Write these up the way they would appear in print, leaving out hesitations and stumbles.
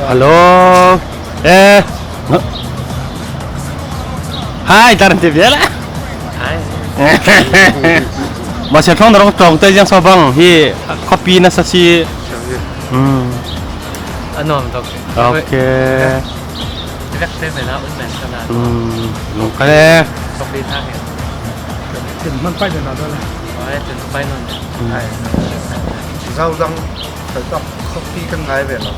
Hello. Eh. Hai, taran te bia la. Hai. Ma se thong rong tong te jang so bang hi copy na sa si. Anom tok. Okay. Vek te me la un men sana. Lung kale. Copy tha he. Tin man pai na do la. Oi tin pai non. Hai. Zau dang tak copy kan ngai ve lo.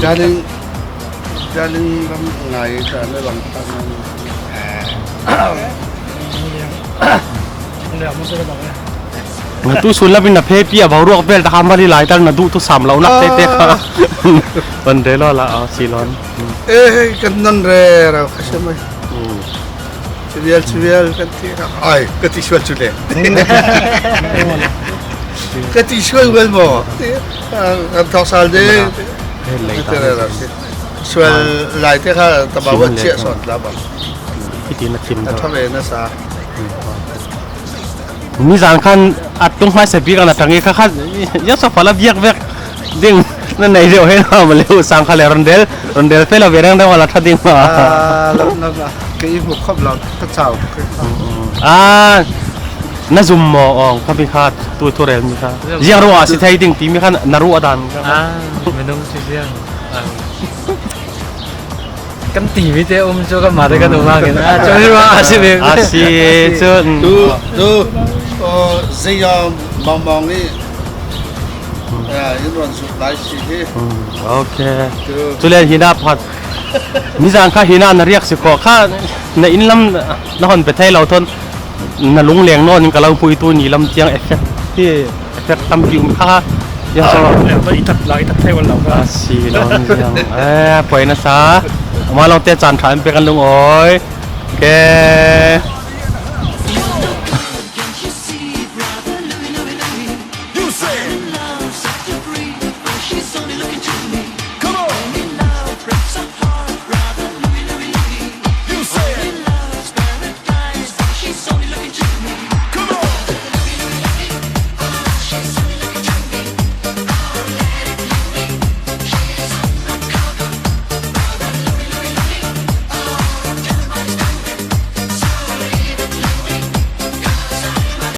Jalin jalin ram ngai ka na lang ta na. Na tu sun labin na phe pi a bau ruak vel ta hamali lai tal na du tu sam lo nak te te kha. Ban re lo la a silon. Eh kan nan re ra khashe mai. Chivial chivial kan ti ai ka ti sual chu le. Ka ti sual wel mo. Kan thok sal de. Sual lai te kha tabawa chia son la ba. Iti na thim A tha ve na sa. Ni zan khan at tung hmai sabi kan atangi kha kha ya so phala biak vek ding na nei deuh he na ma leu sang kha le rondel rondel fe la verang da wala tha ding ma La la la ke i mu khop la ka chau a na zum mo ong kha bi kha tu tu rel mi kha ziang ro a si thai ding ti mi kha na ru adan kha a minung si ziang kan ti mi te um chu kan mah te kan um ah khin a cu ruang a si bik a si cun tu tu zei mong mong i in ron suk lai si hi okay tu len hina phat nizan kha hina na riak si kho kha na in lam na hon pe thai lo thon na lung leng non in ka lo pui tu ni lam chiang effect ti effect tampi um kha yang so i tat la i tat thai wal lo ka si lon yang eh poi na sa ma long te chan than pe kan lung oi ke.